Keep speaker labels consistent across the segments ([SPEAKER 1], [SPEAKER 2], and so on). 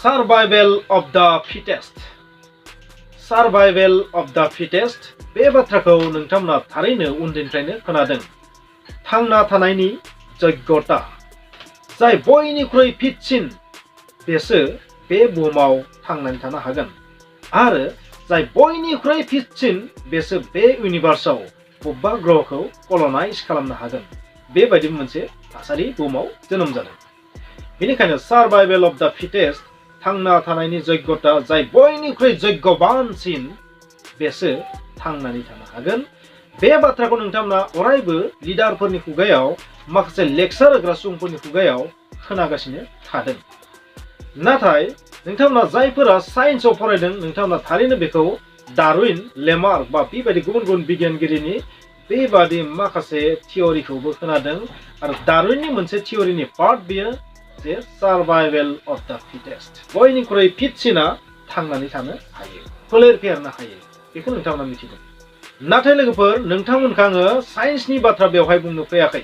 [SPEAKER 1] Survival of the fittest. Survival of the fittest. बे बाथ्राखौ नोंथांमोना थारैनो उन्दैनिफ्रायनो खोनादों। थांना थानायनि जग्यता। जाय बयनिख्रुइ फिटसिन बेसो बे बुहुमाव थांनानै थानो हागोन। आरो जाय बयनिख्रुइ फिटसिन बेसो बे इउनिभार्सआव बबेबा ग्रहखौ कलनाइज खालामनो हागोन। बेबायदि मोनसे थासारि बुहुमाव जोनोम जादों। बेनिखायनो सार्भाइवेल अफ द फिटेस्ट, थांना थानायनि जग्यता जाय बयनिख्रुइ जग्यबानसिन बेसो थांनानै थानो हागोन। बे बाथ्राखौ नोंथांमोना अरायबो लिडारफोरनि खुगायाव, माखासे लेक्चार होग्रा सुबुंफोरनि खुगायाव खोनागासिनो थादों। नाथाय नोंथांमोना जायफोरा साइन्सआव फरायदों, नोंथांमोना थारैनो बेखौ डार्विन, लेमार्क बा बेबायदि गुबुन गुबुन बिगियानगिरिनि बेबादि माखासे थियरिखौबो खोनादों। आरो डार्विननि मोनसे थियरिनि पार्ट बेयो जे सार्भाइवेल अफ द फिटेस्ट, बयनिख्रुइ फिटसिना थांनानै थानो हायो, फोलेर फेहेरनो हायो। बेखौ नोंथांमोना मिथिगौ। नाथाय लोगोफोर, नोंथांमोनखौ आङो साइन्सनि बाथ्रा बेवहाय बुंनो फैयाखै।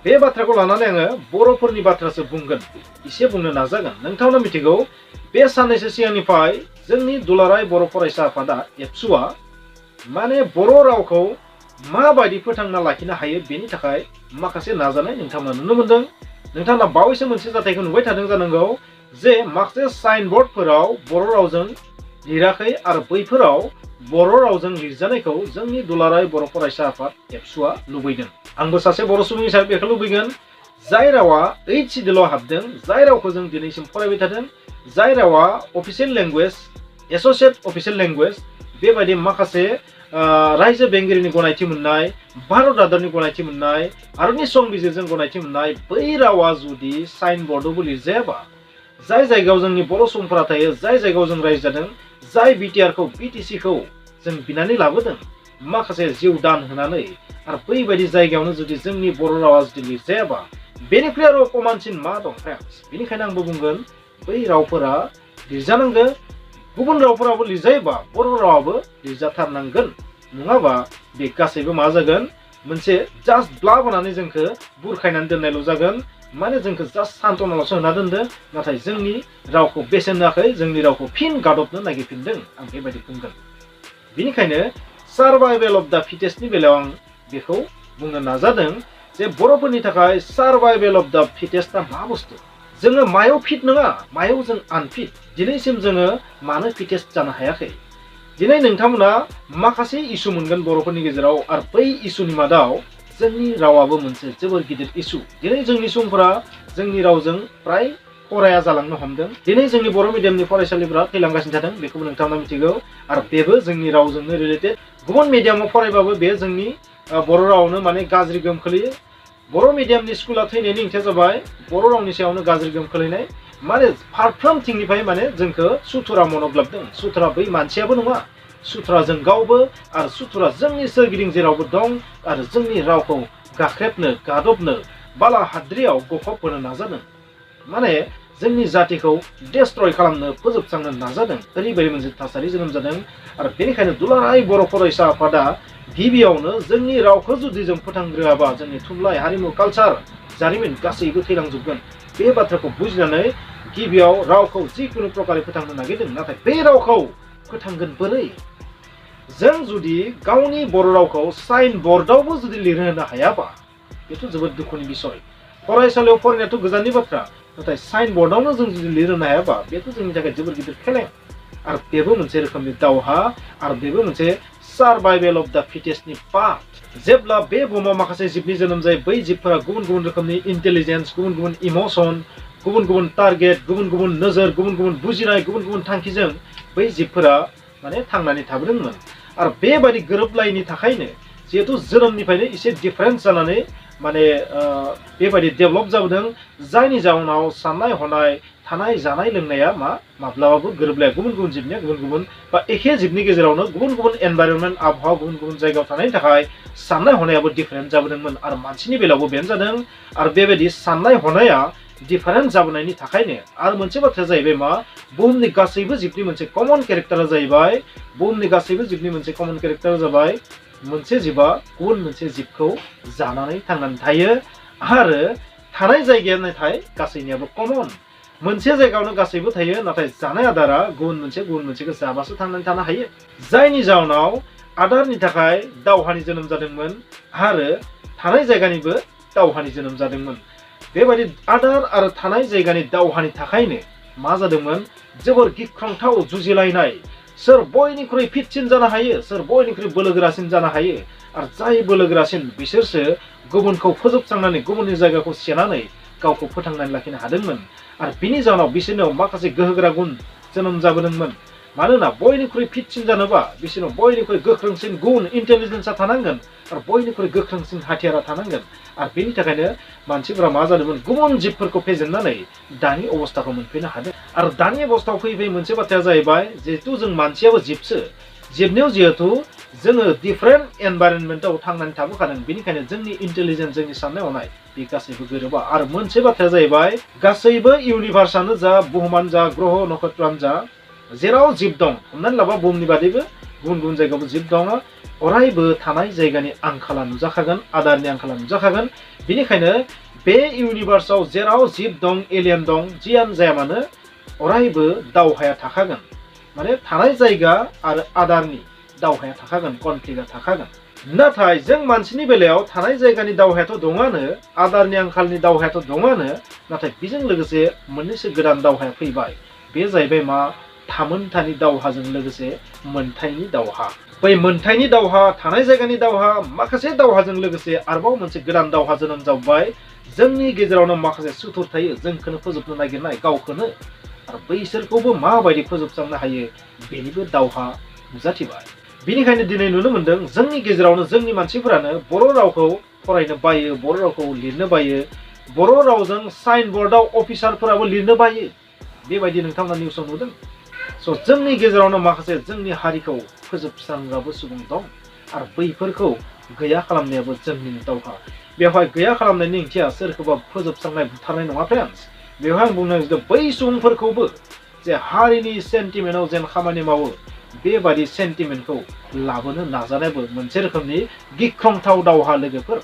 [SPEAKER 1] बे बाथ्राखौ लानानै आङो बर'फोरनि बाथ्रासो बुंगोन, एसे बुंनो नाजागोन। नोंथांमोना मिथिगौ, बे साननैसो सिगांनिफ्राय जोंनि दुलाराय बर' फरायसा आफादा एबसुआ माने बर' रावखौ माबायदि फोथांना लाखिनो हायो बेनि थाखाय माखासे नाजानाय नोंथांमोना नुनो मोनदों। नोंथांमोना बावैसो मोनसे जाथायखौ नुबाय थादों जानांगौ, जे माखासे साइनबर्डफोराव बर' रावजों लिराखै आरो बैफोराव बर' रावजों लिरजानायखौ जोंनि दुलाराय बर' फरायसा आफाद एबसुआ लुबैदों। आंबो सासे बर' सुबुं हिसाबै बेखौ लुबैगोन। जाय रावा HCDल' हाबदों, जाय रावखौ जों दिनैसिम फरायबाय थादों, जाय रावा official language, associate official language, बेबायदि माखासे रायजो बेंगिरिनि गनायथि मोननाय, भारत हादरनि गनायथि मोननाय, भारतनि संबिजिरजों गनायथि मोननाय बै रावा जुदि साइनबर्डआवबो लिरजायाबा, जाय जायगायाव जोंनि बर' सुबुंफोरा थायो, जाय जायगायाव जों रायजो जादों, जाय बिटिआरखौ बिटिसिखौ जों बिनानै लाबोदों माखासे जिउ दान होनानै, आरो बैबायदि जायगायावनो जुदि जोंनि बर' रावा जुदि लिरजायाबा, बेनिख्रुइ आरो अकमानसिन मा दं फ्रेन्ड्स? बेनिखायनो आंबो बुंगोन, बै रावफोरा लिरजानांगोन। गुबुन रावफोराबो लिरजायोबा बर' रावाबो लिरजाथारनांगोन। नङाबा बे गासैबो मा जागोन? मोनसे जास्ट ब्लाब होनानै जोंखौ बुरखायनानै दोननायल' जागोन। माने जोंखौ जास्ट सान्थनाल'सो होना दोनदों, नाथाय जोंनि रावखौ बेसेन होआखै, जोंनि रावखौ फिन गादबनो नागिरफिनदों। आं बेबायदि बुंगोन। बेनिखायनो सार्भाइवेल अफ द फिटेस्टनि बेलायाव आं बेखौ बुंनो नाजादों जे बर'फोरनि थाखाय सार्भाइवेल अफ द फिटेस्टआ मा बुस्थु? जोङो मायाव फिट नङा, मायाव जों आनफिट? दिनैसिम जोङो मानो फिटेस्ट जानो हायाखै? दिनै नोंथांमोना माखासे इसु मोनगोन बर'फोरनि गेजेराव, आरो बै इसुनि मादाव जोंनि रावाबो मोनसे जोबोर गिदिर इसु। दिनै जोंनि सुबुंफोरा जोंनि रावजों फ्राय फराया जालांनो हमदों। दिनै जोंनि बर' मिडियामनि फरायसालिफोरा थैलांगासिनो थादों, बेखौबो नोंथांमोना मिथिगौ। आरो बेबो जोंनि रावजोंनो रिलेटेड। गुबुन मिडियामाव फरायबाबो बे जोंनि बर' रावनो माने गाज्रि गोहोम खोलैयो। बर' मिडियामनि स्कुला थैनायनि ओंथिया जाबाय बर' रावनि सायावनो गाज्रि गोहोम खोलैनाय। माने फारफ्रोमथिंनिफ्राय माने जोंखौ सुथुरा मनग्लाबदों। सुथुरा बै मानसियाबो नङा, सुथुरा जों गावबो, आरो सुथुरा जोंनि सोरगिदिं जेरावबो दं। आरो जोंनि रावखौ गाख्रेबनो, गादबनो, बाला हाद्रियाव गफब होनो नाजादों। माने जोंनि जातिखौ डेस्ट्रय खालामनो, फोजोबस्रांनो नाजादों। ओरैबायदि मोनसे थासारि जोनोम जादों। आरो बेनिखायनो दुलाराय बर' फरायसा आफादा गिबियावनो जोंनि रावखौ जुदि जों फोथांग्रोआबा, जोंनि थुनलाइ, हारिमु, कालचार, जारिमिन गासैबो थैलांजोबगोन। बे बाथ्राखौ बुजिनानै गिबियाव रावखौ जिखुनु प्रकारै फोथांनो नागिरदों। नाथाय बे रावखौ फोथांगोन बोरै? जों जुदि गावनि बर' रावखौ साइन बर्डआवबो जुदि लिरहोनो हायाबा, बेथ' जोबोद दुखुनि बिसय। फरायसालियाव फरायनायाथ' गोजाननि बाथ्रा, नाथाय साइन बर्डआवनो जों जुदि लिरहोनो हायाबा, बेथ' जोंनि थाखाय जोबोद गिदिर खेलें। आरो बेबो मोनसे रोखोमनि दावहा, आरो बेबो मोनसे सार्भाइवेल अफ द फिटेस्टनि पार्ट। जेब्ला बे बुहुमाव माखासे जिबनि जोनोम जायो, बै जिबफोरा गुबुन गुबुन रोखोमनि इन्टेलिजेन्स, गुबुन गुबुन इम'सन, गुबुन गुबुन टारगेट, गुबुन गुबुन नोजोर, गुबुन गुबुन बुजिनाय, गुबुन गुबुन थांखिजों बै जिबफोरा माने थांनानै थाबोदोंमोन। आरो बेबायदि गोरोबलायैनि थाखायनो जिहेतु जोनोमनिफ्रायनो एसे डिफारेन्स जानानै माने बेबायदि डेभेलप जाबोदों, जायनि जाउनाव साननाय हनाय, थानाय जानाय लोंनाया माब्लाबाबो गोरोबलाया। गुबुन गुबुन जिबनिया गुबुन गुबुन, बा एखे जिबनि गेजेरावनो गुबुन गुबुन एनभाइरनमेन्ट, आबहावा, गुबुन गुबुन जायगायाव थानायनि थाखाय साननाय हनायाबो डिफारेन्ट जाबोदोंमोन। आरो मानसिनि बेलायावबो बेनो जादों। आरो बेबायदि साननाय हनाया डिफारेन्ट जाबोनायनि थाखायनो आरो मोनसे बाथ्राया जाहैबाय मा, बुहुमनि गासैबो जिबनि मोनसे कमन केरेक्टारा जाहैबाय, बुहुमनि गासैबो जिबनि मोनसे कमन केरेक्टारा जाबाय, मोनसे जिबा गुबुन मोनसे जिबखौ जानानै थांनानै थायो। आरो थानाय जायगाया नाथाय गासैनियाबो कमन। मोनसे जायगायावनो गासैबो थायो नाथाय जानाय आदारा गुबुन मोनसेखौ जाबासो थांनानै थानो हायो जायनि जाउनाव आदारनि थाखाय दावहानि जोनोम जादोंमोन आरो थानाय जायगानिबो दावहानि जोनोम जादोंमोन बेबायदि आदार आरो थानाय जायगानि दावहानि थाखायनो मा जादोंमोन जोबोर गिख्रंथाव जुजिलायनाय सोर बयनिख्रुइ फिटसिन जानो हायो सोर बयनिख्रुइ बोलोगोरासिन जानो हायो आरो जाय बोलोगोरासिन बिसोरसो गुबुनखौ फोजोबस्रांनानै गुबुननि जायगाखौ सेनानै गावखौ फोथांनानै लाखिनो हादोंमोन आरो बिनि जाउनाव बिसोरनाव माखासे गोहोगोरा गुन जोनोम जाबोदोंमोन मानोना बयनिख्रुइ फिटसिन जानोबा बिसोरनाव बयनिख्रुइ गोख्रोंसिन गुन इन्टेलिजेन्सआ थानांगोन आरो बयनिख्रुइ गोख्रोंसिन हाथियारा थानांगोन आरो बेनि थाखायनो मानसिफोरा मा जादोंमोन गुबुन जिबफोरखौ फेजेननानै दानि अबस्थाखौ मोनफैनो हादों आरो दानि अबस्थायाव फैयै मोनसे बाथ्राया जाहैबाय जिहेतु जों मानसियाबो जिबसो जिबनायाव जिहेतु जोङो डिफरेन्ट एनभाइरनमेन्टआव थांनानै थाबोखादों बेनिखायनो जोंनि इन्टेलिजेन्स जोंनि साननाय हनाय बे गासैबो गोरोबा आरो मोनसे बाथ्राया जाहैबाय गासैबो इउनिभार्सआनो जा बुहुमानो जा ग्रह नक्षत्रआनो जा जेराव जिब दं हमनानै लाबा बुहुमनि बादैबो गुबुन गुबुन जायगायावबो जिब दङ अरायबो थानाय जायगानि आंखाला नुजाखागोन आदारनि आंखाला नुजाखागोन बेनिखायनो बे इउनिभार्सआव जेराव जिब दं एलियन दं जियानो जाया मानो अरायबो दावहाया थाखागोन माने थानाय जायगा आरो आदारनि दावहाया थाखागोन कनफ्लिक्टआ थाखागोन नाथाय जों मानसिनि बेलायाव थानाय जायगानि दावहायाथ' दङानो आदारनि आंखालनि दावहायाथ' दङानो नाथाय बेजों लोगोसे मोननैसो गोदान दावहाया फैबाय बे जाहैबाय मा थामोनथानि दावहाजों लोगोसे मोनथायनि दावहा बै मोनथायनि दावहा थानाय जायगानि दावहा माखासे दावहाजों लोगोसे आरोबाव मोनसे गोदान दावहा जोनोम जाबाय जोंनि गेजेरावनो माखासे सुथुर थायो जोंखौनो फोजोबनो नागिरनाय गावखौनो आरो बैसोरखौबो माबायदि फोजोबस्रांनो हायो बेनिबो दावहा नुजाथिबाय बेनिखायनो दिनै नुनो मोनदों जोंनि गेजेरावनो जोंनि मानसिफोरानो बर' रावखौ फरायनो बायो बर' रावखौ लिरनो बायो बर' रावजों साइन बर्डआव अफिसारफोराबो लिरनो बायो बेबायदि नोंथांमोना निउसाव नुदों स' जोंनि गेजेरावनो माखासे जोंनि हारिखौ फोजोबस्रांग्राबो सुबुं दं आरो बैफोरखौ गैया खालामनायाबो जोंनिनो दावहा बेवहाय गैया खालामनायनि ओंथिया सोरखौबा फोजोबस्रांनाय बुथारनाय नङा फ्रेन्ड्स बेवहाय आं बुंनो नागिरदों बै सुबुंफोरखौबो जे हारिनि सेन्टिमेन्टआव जेन खामानि मावो बेबादि सेन्टिमेन्टखौ लाबोनो नाजानायाबो मोनसे रोखोमनि गिख्रंथाव दावहा लोगोफोर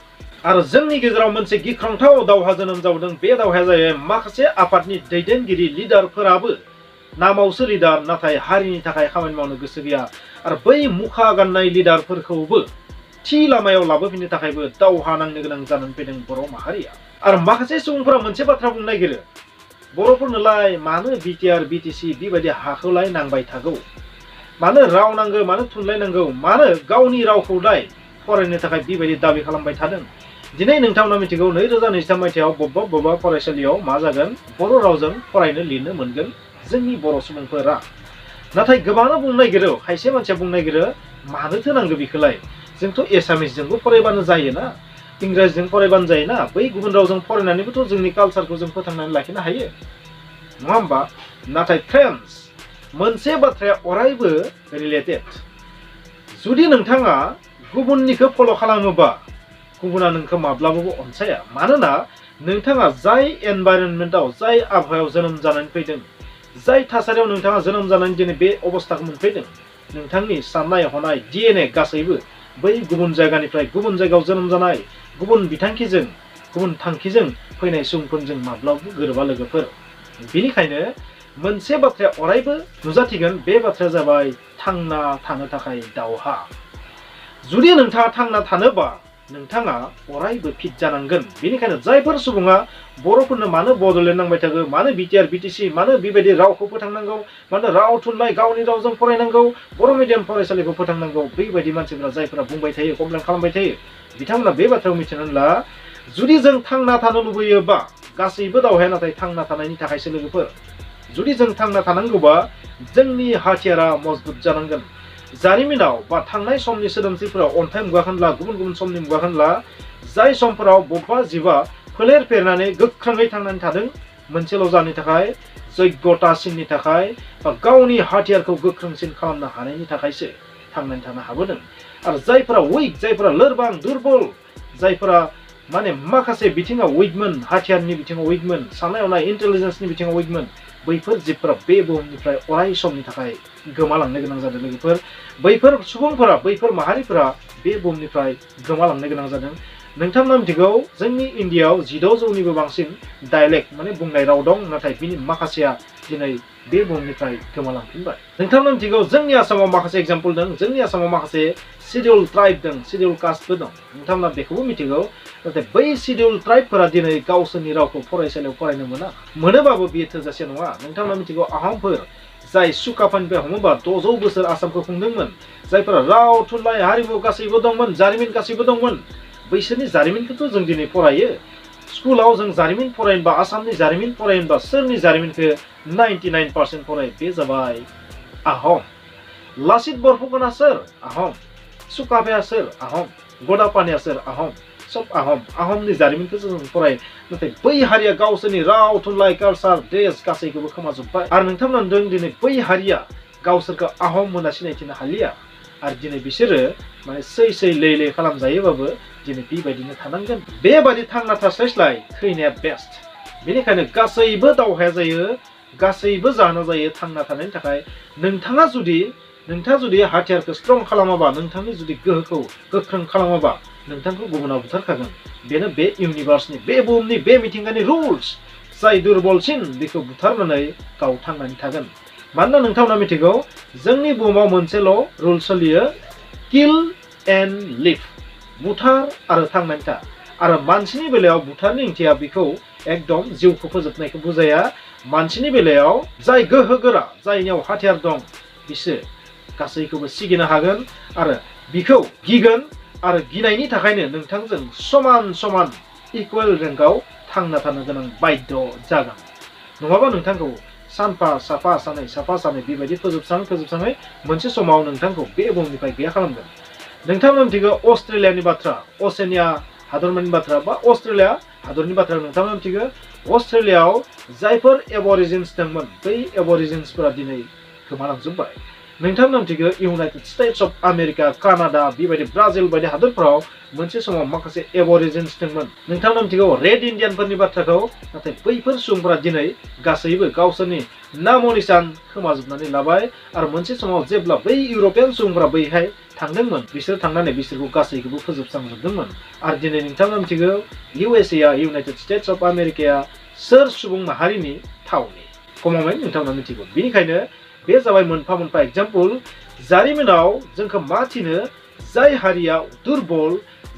[SPEAKER 1] आरो जोंनि गेजेराव मोनसे गिख्रंथाव दावहा जोनोम जाबोदों बे दावहाया जाहैबाय माखासे आफादनि दैदेनगिरि लिडारफोराबो नामावसो लिडार नाथाय हारिनि थाखाय खामानि मावनो गोसो गैया आरो बै मुखा गाननाय लिडारफोरखौबो थि लामायाव लाबोफिननो थाखायबो दावहा नांनो गोनां जानानै फैदों बर' माहारिया आरो माखासे सुबुंफोरा मोनसे बाथ्रा बुंनो नागिरो बर'फोरनोलाय मानो बिटिआर बिटिसि बेबायदि हाखौलाय नांबाय थागौ मानो राव नांगौ मानो थुनलाइ नांगौ मानो गावनि रावखौलाय फरायनो थाखाय बेबायदि दाबि खालामबाय थादों दिनै नोंथांमोना मिथिगौ 2023 मायथाइयाव बबेबा फरायसालियाव मा जागोन बर' रावजों फरायनो लिरनो मोनगोन जोंनि बर' सुबुंफोरा नाथाय गोबाङानो बुंनो नागिरो खायसे मानसिया बुंनो नागिरो मानोथो नांगौ बेखौलाय जोंथ' एसामिसजोंबो फरायबानो जायोना इंराजिजों फरायबानो जायोना बै गुबुन रावजों फरायनानैबोथ' जोंनि कालचारखौ जों फोथांनानै लाखिनो हायो नङा होमबा नाथाय फ्रेन्ड्स मोनसे बाथ्राया अरायबो रिलेटेड जुदि नोंथाङा गुबुननिखौ फल' खालामोबा गुबुना नोंखौ माब्लाबाबो अनसाया मानोना नोंथाङा जाय एनभाइरनमेन्टआव जाय आबहावायाव जोनोम जानानै फैदों जाय थासारियाव नोंथाङा जोनोम जानानै दिनै बे अबस्थाखौ मोनफैदों नोंथांनि साननाय हनाय डिएनए गासैबो बै गुबुन जायगानिफ्राय गुबुन जायगायाव जोनोम जानाय गुबुन बिथांखिजों गुबुन थांखिजों फैनाय सुबुंफोरजों माब्लाबाबो गोरोबा लोगोफोर बेनिखायनो मोनसे बाथ्राया अरायबो नुजाथिगोन बे बाथ्राया जाबाय थांना थानो थाखाय दावहा जुदि नोंथाङा थांना थानोबा नोंथाङा अरायबो फिट जानांगोन बेनिखायनो जायफोर सुबुङा बर'फोरनो मानो बड'लेण्ड नांबाय थागौ मानो बिटिआर बिटिसि मानो बेबायदि रावखौ फोथांनांगौ मानो राव थुनलाइ गावनि रावजों फरायनांगौ बर' मिडियाम फरायसालिखौ फोथांनांगौ बेबायदि मानसिफोरा जायफोरा बुंबाय थायो कमप्लेन खालामबाय थायो बिथांमोना बे बाथ्राखौ मिथिनानै ला जुदि जों थांना थानो लुबैयोबा गासैबो दावहाया नाथाय थांना थानायनि थाखायसो लोगोफोर जुदि जों थांना थानांगौबा जोंनि हाथियारा मजबुत जानांगोन जारिमिनाव बा थांनाय समनि सोदोमस्रिफोराव अन्थाइ मुगाखौनला गुबुन गुबुन समनि मुगाखौनला जाय समफोराव बबेबा जिबा फोलेर फेरनानै गोख्रोङै थांनानै थादों मोनसेल' जानो थाखाय जग्यतासिननि थाखाय बा गावनि हाथियारखौ गोख्रोंसिन खालामनो हानायनि थाखायसो थांनानै थानो हाबोदों आरो जायफोरा उइक जायफोरा लोरबां दुर्बल जायफोरा माने माखासे बिथिङाव उइकमोन हाथियारनि बिथिङाव उइकमोन साननाय हनाय इन्टेलिजेन्सनि बिथिङाव उइकमोन बैफोर जिबफोरा बे बुहुमनिफ्राय अराय समनि थाखाय गोमालांनो गोनां जादों लोगोफोर बैफोर सुबुंफोरा बैफोर माहारिफोरा बे बुहुमनिफ्राय गोमालांनो गोनां जादों नोंथांमोना मिथिगौ जोंनि इण्डियायाव 16,000निबो बांसिन डायलेक्ट माने बुंनाय राव दं, नाथाय बिनि माखासेया दिनै बे बुहुमनिफ्राय गोमालांफिनबाय। नोंथांमोना मिथिगौ जोंनि आसामाव माखासे एग्जाम्पल दं, जोंनि आसामाव माखासे शिडिउल ट्राइब दं, शिडिउल कास्टबो दं। नोंथांमोना बेखौबो मिथिगौ, नाथाय बै शिडिउल ट्राइबफोरा दिनै गावसोरनि रावखौ फरायसालियाव फरायनो मोनोबाबो बेयो थोजासे नङा। नोंथांमोना मिथिगौ आहमफोर जाय सुकाफानिफ्राय हमोबा 600 बोसोर आसामखौ खुंदोंमोन, जायफोरा राव थुनलाइ हारिमु गासैबो दंमोन, जारिमिन गासैबो दंमोन, बैसोरनि जारिमिनखौथ' जों दिनै फरायो। स्कुलाव जों जारिमिन फरायनोबा आसामनि जारिमिन फरायनोबा सोरनि जारिमिनखौ 99% फराय, बे जाबाय आहम। लाचित बरफुकना सोर? आहम। सुकाफाया सोर? आहम। गदापानिया सोर? आहम। सब आहम। आहमनि जारिमिनखौ जों फराय, नाथाय बै हारिया गावसोरनि राव थुनलाइ कालसार ड्रेस गासैखौबो खोमाजोब्बाय। आरो नोंथांमोना नुदों दिनै बै हारिया गावसोरखौ आहम होनना सिनायथिनो हालिया। आरो दिनै बिसोरो माने सै लै खालामजायोबाबो दिनै बेबायदिनो थानांगोन। बेबायदि थांना थास्लायस्लाय थैनाया बेस्ट। बेनिखायनो गासैबो दावहाया जायो, गासैबो जाहोना जायो थांना थानायनि थाखाय। नोंथाङा जुदि हाथियारखौ स्ट्रं खालामाबा, नोंथांनि जुदि गोहोखौ गोख्रों खालामाबा, नोंथांखौ गुबुना बुथारखागोन। बेनो बे इउनिभार्सनि, बे बुहुमनि, बे मिथिंगानि रुल्स। जाय दुरबलसिन बेखौ बुथारनानै गाव थांनानै थागोन। मानोना नोंथांमोना मिथिगौ जोंनि बुहुमाव मोनसेल' रुल सोलियो, किल एन्ड लिभ। बुथार आरो थांनानै था। आरो मानसिनि बेलायाव बुथारनि ओंथिया बेखौ एकदम जिउखौ फोजोबनायखौ बुजाया। मानसिनि बेलायाव जाय गोहो गोरा, जायनियाव हाथियार दं, बिसोर गासैखौबो सिगिनो हागोन आरो बिखौ गिगोन। आरो गिनायनि थाखायनो नोंथांजों समान इकुवेल रेंकआव थांना थानो गोनां बाध्य जागोन। नङाबा नोंथांखौ सानफा सानै बेबायदि फोजोबस्राङै मोनसे समाव नोंथांखौ बे बुहुमनिफ्राय गैया खालामगोन। नोंथांमोना मिथिगौ अस्ट्रेलियानि बाथ्रा, असेनिया हादरमानि बाथ्रा बा अस्ट्रेलिया हादरनि बाथ्रा नोंथांमोना मिथिगौ। अस्ट्रेलियाव जायफोर एबरिजिन्स दंमोन, बै एबरिजिन्सफोरा दिनै गोमालांजोब्बाय। नोंथांमोना मिथिगौ united states of America, Canada, बेबायदि ब्राजिल बायदि हादरफोराव मोनसे समाव माखासे एबरिजिन्स दंमोन। नोंथांमोना मिथिगौ रेड इन्डियानफोरनि बाथ्राखौ, नाथाय बैफोर सुबुंफोरा दिनै गासैबो गावसोरनि नाम निसान खोमाजोबनानै लाबाय। आरो मोनसे समाव जेब्ला बै इउर'पियान सुबुंफोरा बैहाय थांदोंमोन, बिसोर थांनानै बिसोरखौ गासैखौबो फोजोबस्रांजोबदोंमोन। आरो दिनै नोंथांमोना मिथिगौ USA, इउनाइटेड स्टेट्स अफ आमेरिकाया सोर सुबुं माहारिनि थावनि? गमामायै नोंथांमोना मिथिगौ। बेनिखायनो बे जाबाय मोनफा एग्जाम्पल। जारिमिनाव जोंखौ मा थिनो, जाय हारिया दुरबल,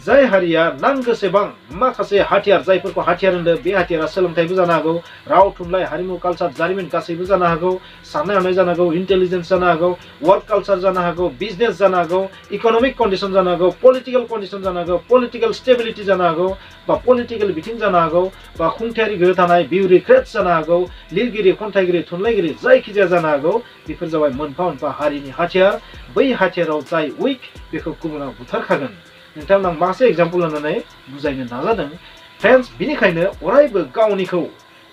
[SPEAKER 1] जाय हारिया नांगौसेबां माखासे हाथियार, जायफोरखौ हाथियार होनदों, बे हाथियारा सोलोंथाइबो जानो हागौ, राव थुनलाइ हारिमु कालसार जारिमिन गासैबो जानो हागौ, साननाय हनाय जानो हागौ, इन्टेलिजेन्स जानो हागौ, वर्क कालसार जानो हागौ, बिजनेस जानो हागौ, इकनमिक कन्डिसन जानो हागौ, पलिटिकेल कन्डिसन जानो हागौ, पलिटिकेल स्टेबिलिटि जानो हागौ, बा पलिटिकेल बिथिं जानो हागौ, बा खुंथायारि गोहो थानाय बिउरोक्रेट्स जानो हागौ, लिरगिरि, खन्थाइगिरि, थुनलाइगिरि जायखिजाया जानो हागौ। बेफोर जाबाय मोनफा हारिनि हाथियार। बै हाथियाराव जाय उइक बेखौ गुबुना बुथारखागोन। नोंथांमोना आं माखासे एग्जाम्पल होनानै बुजायनो नाजादों। फ्रेन्ड्स, बिनिखायनो अरायबो गावनिखौ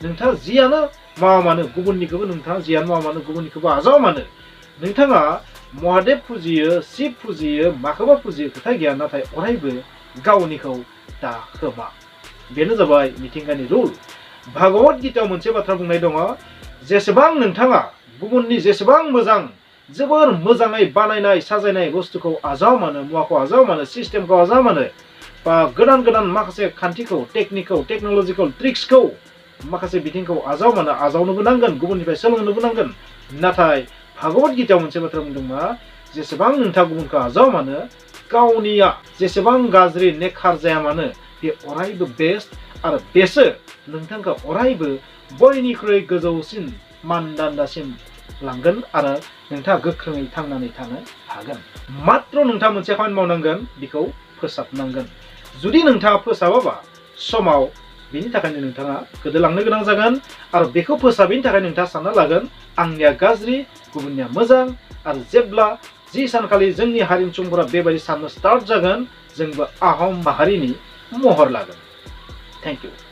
[SPEAKER 1] नोंथाङा जियानो मावा मानो, गुबुननिखौबो नोंथाङा जियानो मावा मानो, गुबुननिखौबो आजावा मानो, नोंथाङा महादेब फुजियो, शिब फुजियो, माखौबा फुजियो खोथा गैया, नाथाय अरायबो गावनिखौ दा खोमा। बेनो जाबाय मिथिंगानि रुल। भागवत गीतायाव मोनसे बाथ्रा बुंनाय दङ, जेसेबां नोंथाङा गुबुननि जेसेबां मोजां, जोबोर मोजाङै बानायनाय साजायनाय बुस्थुखौ आजाव मानो, मुवाखौ आजाव मानो, सिस्टेमखौ आजाव मानो, बा गोदान माखासे खान्थिखौ, टेकनिकखौ, टेक्न'लजिकेल ट्रिक्सखौ, माखासे बिथिंखौ आजाव मानो, आजावनोबो नांगोन, गुबुननिफ्राय सोलोंनोबो नांगोन। नाथाय भागवत गीतायाव मोनसे बाथ्रा बुंदों मा, जेसेबां नोंथाङा गुबुनखौ आजाव मानो, गावनिया जेसेबां गाज्रि नेखार जाया मानो, बे अरायबो बेस्ट। आरो बेसो नोंथांखौ अरायबो बयनिख्रुइ गोजौसिन मानदान्दासिम लांगोन आरो नोंथाङा गोख्रोङै थांनानै थानो हागोन। मात्र नोंथाङा मोनसे खामानि मावनांगोन, बेखौ फोसाबनांगोन। जुदि नोंथाङा फोसाबाबा समाव बेनि थाखायनो नोंथाङा गोदोलांनो गोनां जागोन। आरो बेखौ फोसाबैनि थाखाय नोंथाङा सानना लागोन आंनिया गाज्रि, गुबुननिया मोजां। आरो जेब्ला जि सानखालि जोंनि हारिनि सुबुंफोरा बेबायदि साननो स्टार्ट जागोन, जोंबो आहम माहारिनि महर लागोन। Thank you.